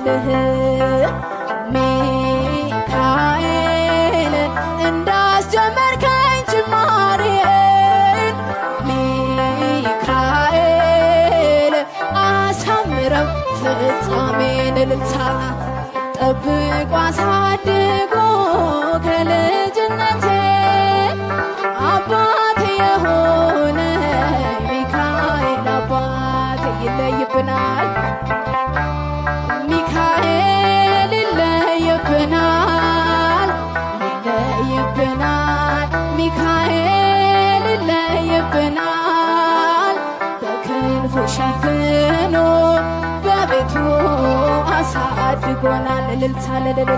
የምልህ ሚካኤል እንዳስጀመርከኝ ጅማሬን ሚካኤል አሳምረው ፍጻሜን። እልልታ ጠብቆ አሳድጎ ከልጅነቴ አባት የሆነ ሚካኤል አባት ይለይብናል፣ ሚካኤል ይለይብናል፣ ይለይብናል፣ ሚካኤል ይለይብናል። በክንፉ ሸፍኖ በቤቱ አሳድጎናል። እልልታ ለለለ።